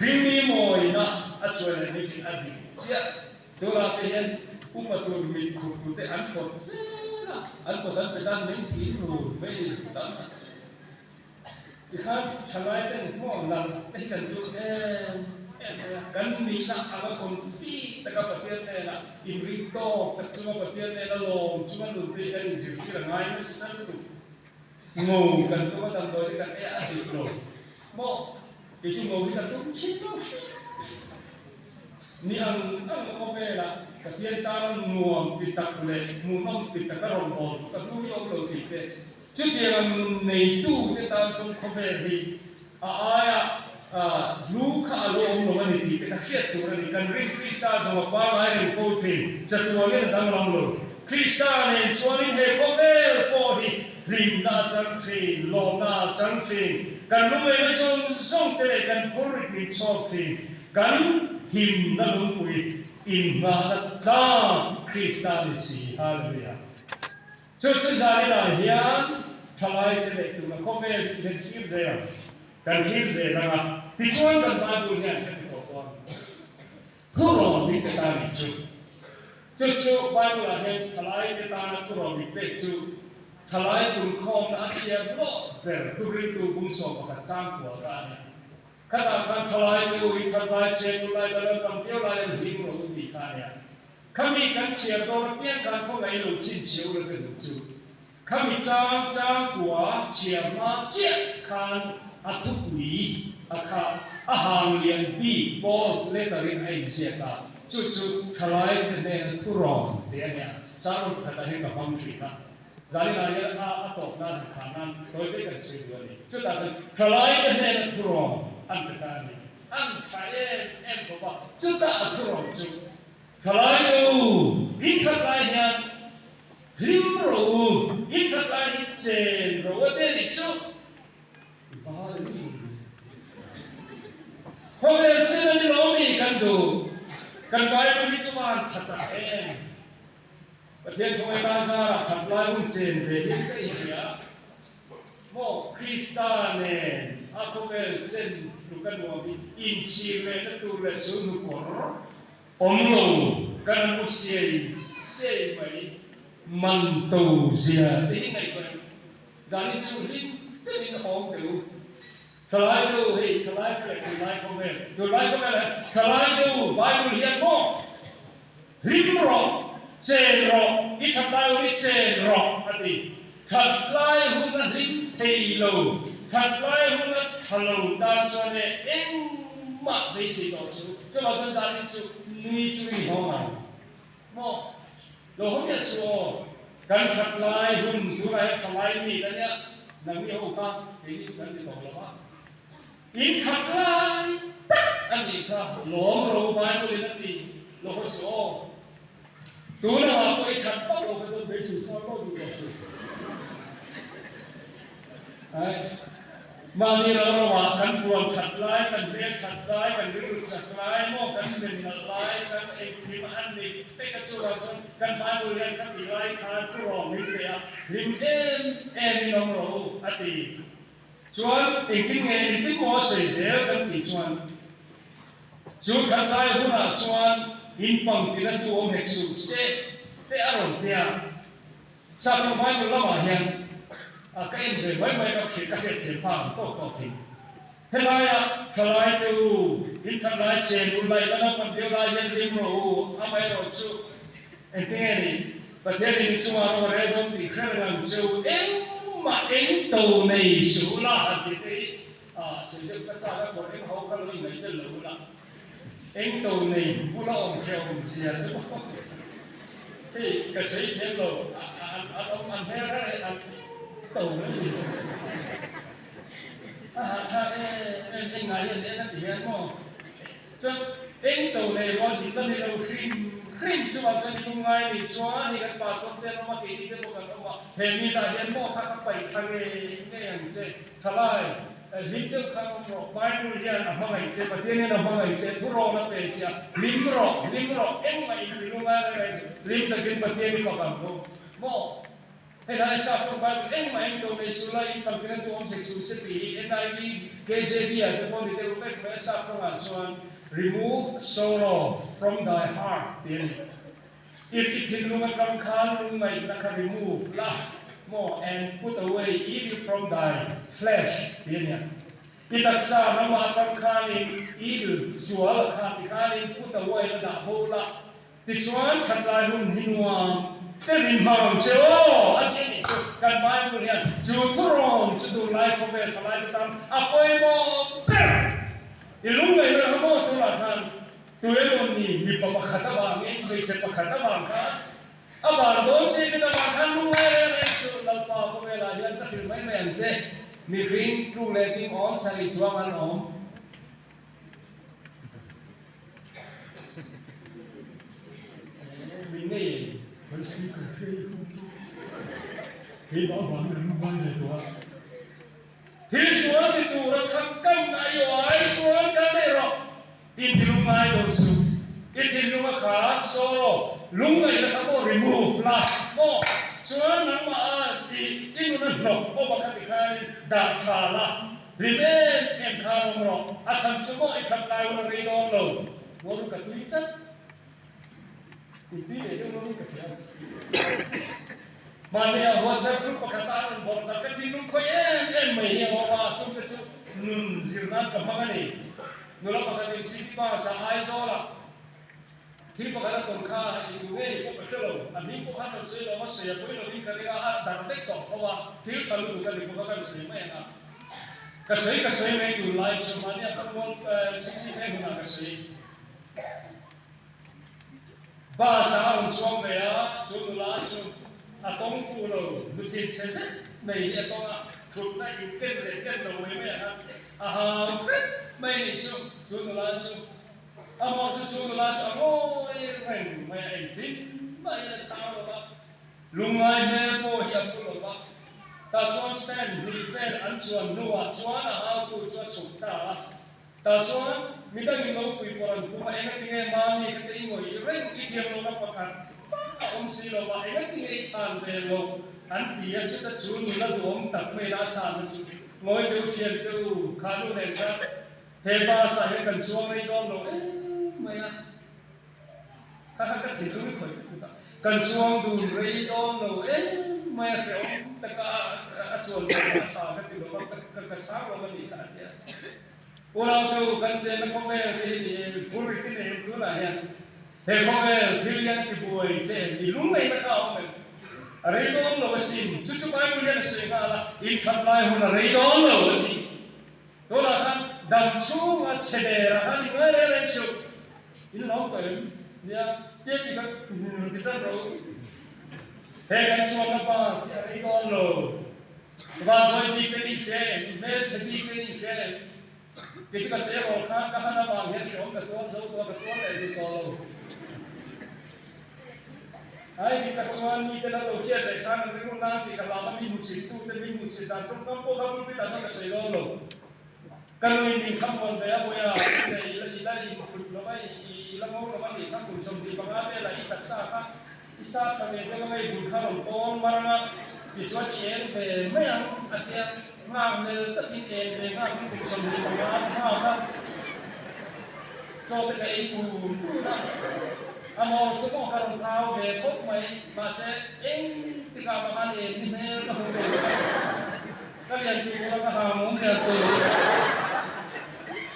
Hringmi mawina a chuai leh mai thin a dik chiah. Tunah te hian upa tur mit khup tute an pawt zel a, an pawt an pe tan mai thin run mai tam tak. Tikhan thalai ten hmuam lang te hi kan duh em em mai a, kan nihna anga confi taka Pathian hnenah inring tawk tak chunga Pathian hnena lawm chunga nun te hi kan inzirtir a ngai nasa lutuk. Ngo kan tum a damdawi te kan ei a dik lo maw? Kei chu ngo hi ka tum chhin lo hrim hrim a. Ni ang ang khawvelah Pathian tana nuam ti tak leh hmuhnawm ti taka rawngbâwl chu ka hnu hi awm lo tih te Chutianga nun neitute tan chuan khawvel hi a aia hlu kha a lo awm lo a ni tih te kha hriat tur a ni. Kan rin Krista zawng a pangngai reng fo thin, chatuanin a danglam lo. Krista nen chuanin he khawvel pawh hi hlimna a chang thin, lawmna a chang thin. Kan lungaihna zawng zawng te leh kan phurrit min chhawk thin. Kan himna lungpui inngahna tlak Krista ni si. Hallelujah. Chu chu zaninah hian thalaite leh tuna khawvel hi kan thlir zel ang, kan thlir zel ang a, tichuan kan Bible hian kan ti tawh dawn. Thurawn min pe ta nih chu. Chu chu Bible-ah hian thalaite tana thurawn min pek chu thalai punkhawmna a chhiar hlawh ber thuhriltu bung 11 changkua kha a ni. Khatah khan thalaite u i that lai chhe tu lai ka lo tam viau lai an hlim rawh u tih kha a nia. Khami kan chhiar dawn apiang khan khawngaih lo chhin chhiau la ka duh chu. Khami chang changkua chhiar hma chiah khan a thupui a kha a hang lian bik bold letter in a inziak a, chu chu thalai te hnena thurawn tih a nia. Sermon pakhatah hian ka hmang thin a, zaninah hian a a tawp nan han khah nan tawi te kan sawi duh a ni. Chutah chuan thalai te hnena thurawn an pe ta a ni. An tha em em khawp a, chutah a thurawn chu Thalai u, in that lai hian hlim rawh u, in that lai hi chen rawh u a ti a nih chu. Khawvel chen a ni lo mi kan duh, kan Bible hi chu van that ah em. Pathian khawngaih tan zarah that lai hun chen ve hi ka inhria. Maw Krista nen a khawvel chen tluk a nuam hi inchhir lehna tur leh chu nukawr awm lo kan hmu siai siai mai. Man to zia te hi ngaihtuah em? Zanin chu hlim deuhin awm teh u. Thalai deuh u hei, thalai ka leh tunlai khawvel, tunlai khawvel ah hian thalai deuh u, Bible hian maw hlim rawh, chen rawh, i that lai hun i chen rawh a ti. That lai hun a hlim thei lo, that lai hun a tha lo tan chuan e engmah beisei tawh chu, chuvang chuan zanin chu nui chu i hawng ang maw? Lo haw miah suh aw. Kan that lai hun tunah hian tha lai mi ka nia, nangni ho kha keini chu kan ni tawh lo va. In that lai tak a nih kha lawm ro Bible in a ti. Lo haw suh aw. Tunah ah pawh i that vak lo kha chuan beisei sang vak duh tawh suh. Ai, mahni ro ro ah kan tuan that lai, kan hmel that lai, kan rilru chak lai maw, kan men nalh lai, kan engkim an nei vek a chuvang chuan kan Bible hian kha ti lai khan thu rawng min pe a, hlim em em in awm rawh u a ti. Chuan engtin nge engtin maw a sawi zel kan tih chuan chu that lai hunah chuan in pangtina tu awm hek suh se te a rawn tia. Sakhaw Bible lamah hian a ka en ve mai mai ka hriat ka hriat thiam phak ang tawk tawk hi. Helaia thalai te u, in thalai chen u laih la naupang deuh lai hian lim rawh u, amaherawh chu engtinge ni Pathianin i chungah rawng a rel dawn tih hre reng ang che u, engmah eng to nei suh ula han tih te hi a sawi deuh ka chak a, kawr eng ho kha lo ingaih tel lo ula. Eng to nei bula awm hrehawm zia chu hei ka sawi thiam lo, an awm an hmel reng reng an to mai ni. A hahthlak em em eng ngai hian en a ti hian maw chuan eng to nei rual hi ka ni lo hrim hrim chungah chuan i lungngai a nih chuan hei kan pastor te an awm a keini te pawh kan awm a he mi tah hian maw kha ka paih thla ngei ngei ang che thalai. Hlim deuh khan awm rawh, Bible hian a hmangaih che, Pathian hian a hmangaih che, thurawn a pe che a, hlim rawh, hlim rawh, engmah in rilru ngai reng reng suh, hlim takin Pathian i fak ang bawk. Maw? Helai Sapawng Bible engmah eng to nei suh la, in pangtina tu awm thei suh se tih hi NIV, KJV ah te pawh ni deuh vek mai a Sapawngah chuan Remove sorrow from thy heart tih a ni. If i thinlung atang khan lungngaihna kha remove la maw and put away evil from thy flesh ti a nia. I taksa nangmah atang khanin evil, sual, kha ti khanin put away la dah bo la, tichuan thatlai hun hi nuam deuhin hmang ang che aw a ti a nih chu. Kan Bible hian chu thurawn chu tunlai khawvel thalai te tan a pawimawh ber. I lungngaihna kha maw tunah khan Tu emaw ni mipa pakhat avangin hmeichhe pakhat avang khan a van dawn che ka dangah khan lungngai reng reng suh Lalpa khawvelah hian ka hrilh mai mai ang che mihring tluk leh ding awm sarih chuang an awm. Min ngei em? Kan speaker hre hi hung chu keimah avangin an lungngai ve tawh a. Thil sual ti tura kham kam na i aw ai chuan kal daih rawh. I thinlung ngai lo suh. I thinlung a kha sorrow, lungngaihna kha maw remove la maw? Chuan nangmah a i i nun a hnawk awm a kha ti khanin dah tha la, hlim em em khan awm rawh. A chhan chu maw i that lai hun a rei dawn lo. Ngaw ka tui tlat. I tui leh deuh lo in ka hria. Mahnia WhatsApp group pakhat ah an rawn bawrh tak ka thinlung khawi em em mai hi a awm a, chungte chu nun zir nan ka hmang a ni. Nula pakhat in city bus ah Aizawl ah thil pakhat a tawn kha i duh ngei pawh ka hre lo, a hming pawh khan rawn sawi lo a, sawi a pawi lovin ka ring a, a dar daih tawh tho a, thil tha lutuk a ni bawk a kan sawi mai ang a. Ka sawi ka sawi mai tunlai chu mahnia ka rual 60 thleng hunah ka sawi. Bus a rawn chuang ve a, chu nula chu a tawng fuh lo, nuthin chhe zet mai hi a tawng a, thutna in ken leh ken lo mai mai ang a, a hau hret mai a nih chu, chu nula chu. A mawh chu chu nula chu a ngawi reng mai a, engtin mah hian a chhang lo va, lungngai hmel pawh hi a pu lo va. Tah chuan stand hnih vel an chuan hnuah chuan a hautu chu a chhuk ta a. Tah chuan midangin lo pui pawh an tum a, engatinge mami ka te i ngawih reng i thiam lohna pakhat tak a awm si lo va, engatinge i chhan ve lo an ti a, chuta chu nula duhawm tak mai la a chhan na chu ngawi deuh thian te u, kha nu nen kha he bus ah hian kan chuang rei dawn lo em mai a, kha kha ka thinlung i khawih vek a, kan chuang dun rei dawn lo em mai a, hrehawm taka a chuan ve a tha ka ti lo va, ka chhang lo a nih kha a ti a. Unau kan chenna khawvel te hi ni e, phur i ti nei em tunah hian he khawvel thil hian ti buai che em ni lungngaihna kha a awm em? A rei dawn lo asin, chu chu Bible hian a sawi nghal a, inthat lai hun a rei dawn lo a ti. Tunah khan dam chhunga chhe der ah khan i ngai reng reng suh, in lawm tawh em? Nia, tia ti kha ti tan rawh u. He kan chuanna bus hi a rei dawn lo. Vanduai bik te nih hria em? Hmelchhe bik te nih hria em? Kei chu ka te rawh khan ka han avang hian hreawm ka tuar zo tawh a, ka tuar leh duh tawh lo. Ai dik tak chuan mite la lo hriat leh khan an rilru nan tih ka hlau a, mi hmusit tute mi hmusit dan tawngkam pawh kha pulpit ah chuan ka sawi dawn lo. Ka nuin min kham vawn ve a, Vawiah i leh i la i la inphut lo va, i la ngo lo va tih kha kum 25 velah i taksa kha i sa tha ve deuh a, ngei bul kha rawn tawn mar ang a, tichuan i eng ve mai ang a tia, nghak nel takin eng ve nghak in kum 25 ka nghak a, chaw te ka ei tun tun a, a maw chu pawh ka rawn thau ve khawp mai, mahse eng tikah mah khan eng ni hmel ka hmu ve lo a. Ka lian tur a ka hang awm lian tur.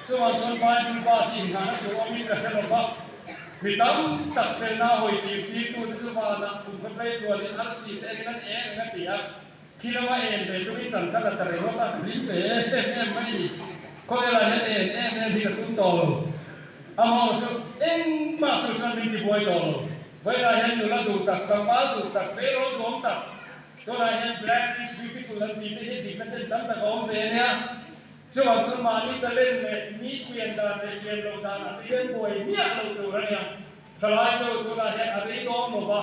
Chuvang chuan Bible pa hi inhlan a tur awmin ka hre lo va, mi tam tak felna a hawi tir tirtu te chu vanah kum khaw plei tuanin arsi te engin an eng ang a ti a, khi lama en ve tumin kan kal a ta ringawt a, hlim ve em em mai ni. Khawvelah hian en em em hi ka tum tawh lo. Amaherawhchu engmah chu chuan min tibuai tawh lo. Vawilah hian nula duh tak, tlangval duh tak, veirawl duhawm tak, Tunah hian Black is beautiful an tih te hi dikna chen tam tak a awm ve a nia. Chuvang chuan mahni talent leh mi pian dan leh pian loh dan ah te hian buai miah lo tur a nia. Thalai deuh tunah hian a rei dawn lo va,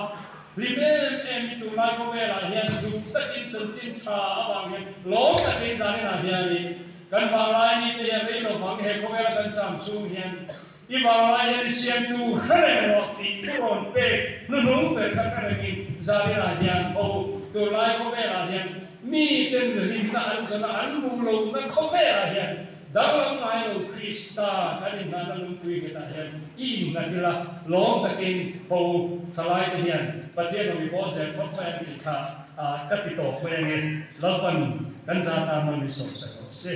hlim em em hi tunlai khawvelah hian duk takin chanchin tha avang hian lawm takin zaninah hianin kan vanglai ni te hi a rei lo vang he khawvela kan cham chhung hian I vanglai hian i siamtu hre reng rawh tih thu rawn pek hnuhnung ber kha hre rengin Zarinah hian ho tunlai khawvelah hian miten rinna an zawn a, an hmuh lohna khawvelah hian danglam ngai lo Krista kan inngahna lungpui nghetah hian i innghat ila lawm takin ho thalaite hian Pathian awm i bawl zel phawt mai ang tih kha ka ti tawp mai ange. Lalpan kan zata man i sawmsak rawh se.